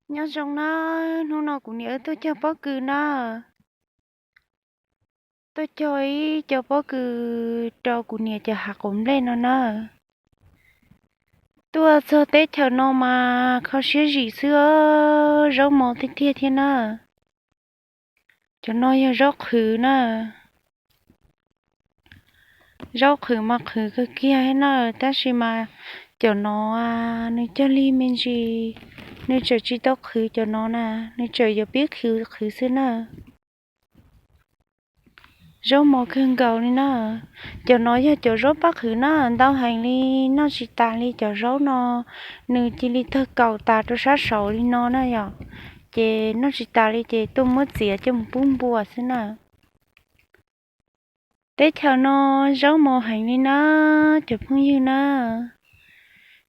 Nyob zoo na, hnub no kuv niam wb tuaj cog pob kws na. Tuaj cog ib co pob kws rau kuv niam cov hav qaum nplej no na. Tuaj txog teb chaws no mas kho siab zim xwb, zaub mos tiag tiag thiab na. Cov no yog zaub qhwv na. Zaub qhwv mas qhwv kawg kiag thiab na, tab sis mas cov no nws cog lig me ntsis, nws tseem tsis tau qhwv cov no na, nws tseem yuav pib qhwv qhwv xwb na. Zaub mos kawg nkaus li na. Cov no yog cov zaub paj qhwv na, ntau heev li, noj tsis tas li cov zaub no. Nws cia li tawg kaus tas rau sab saud li no na yom, ces noj tsis tas li ces tuaj muab txiav coj mus pub npua xwb na. Teb chaws no zaub mos heev li na, cov phooj ywg na,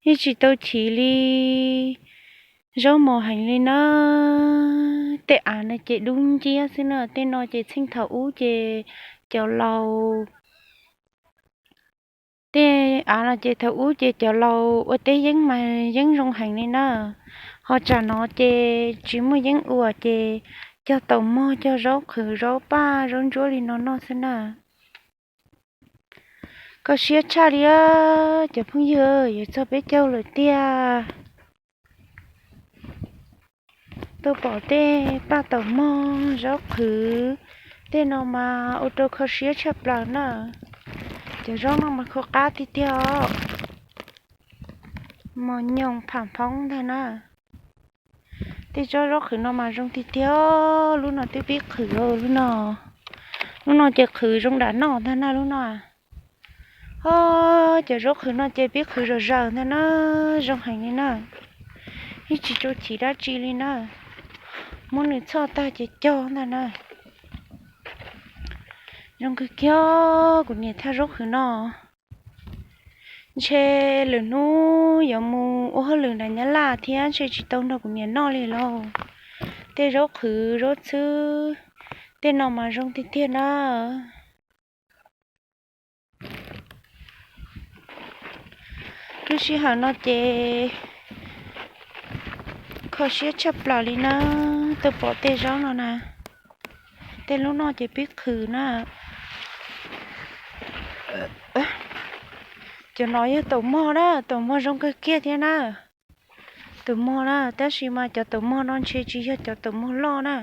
yeej tsis tau chiv li. Zaub mos heev li na. Tej av no ces dub nciab xwb na, tej no ces txheej thaum ub ces cov laus, tej av no ces thaum ub ces cov laus ua teb yeeb mas yeeb zoo heev li na. Ho tsam no ces tsis muaj yeeb ua ces cog taus mog, cog zaub qhwv, zaub paj, zaub ntsuab li no noj xwb na. Kho siab tshaj li, cov phooj ywg, yuav txog peb caug lawm tiag. Tuaj pom tej paj taus mog, zaub qhwv, tej no mas ua rau kho siab tshaj plaws na. Cov zaub no mas kho qab tiag tiag os, mos nyoos pham phoob ntag na. Tej tsob zaub qhwv no mas zoo tiag tiag, lub no twb pib qhwv lawm lub no. Lub no ces qhwv zoo dam noj ntag na lub no. Ho cov zaub qhwv no ces pib qhwv zom zaws ntag na, zoo heev li na. Yeej tsis tshua chiv dab tsi li na, muab nws txhoj tag ces cog ntag na. Zoo kawg kiag kuv niam thaj zaub qhwv no. Ntshe lwm hnub yuav mus ua hauj lwm nram Nyab Laj thiab ntshe tsis tau nrog kuv niam noj li lauj. Tej zaub qhwv zaub txhwb, tej no mas zoo tiag tiag na. Lub sij hawm no ces kho siab tshaj plaws li na, tuaj pom tej zaub no na. Tej lub no ces pib qhwv na. Cov no yog taum mog na, taum mog zoo kawg kiag thiab na. Taum mog na, tab sis mas cov taum mog no ntshe tsis yog cov taum mog loj na.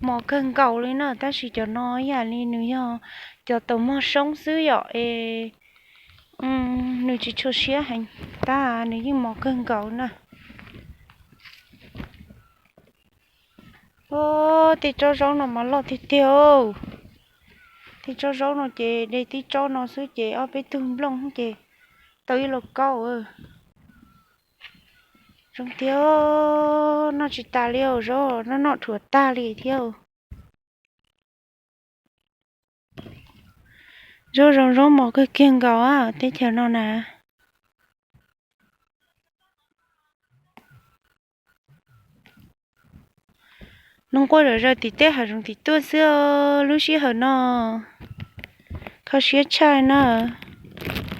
Mos kawg nkaus li na, tab sis cov no ib yam li nws yog cov taum mog soob xwb yom es nws tsis tshua siab heev, tab nws yeej mos kawg nkaus na. Tej tsob zaub no mas loj tiag tiag. Tej tsob zaub no ces de tib tsob no xwb ces ob peb tug nplooj ces tau ib lauj kaub. Zoo tiag, noj tsis tas li, zaub no noj dhuav tag li thiab. Zaub zoo zaub mos kawg kiag nkaus teb chaws no na. Nws quaj zom zaws tim tej hav zoov tim tuaj xwb, lub sij hawm no kho siab tshaj na.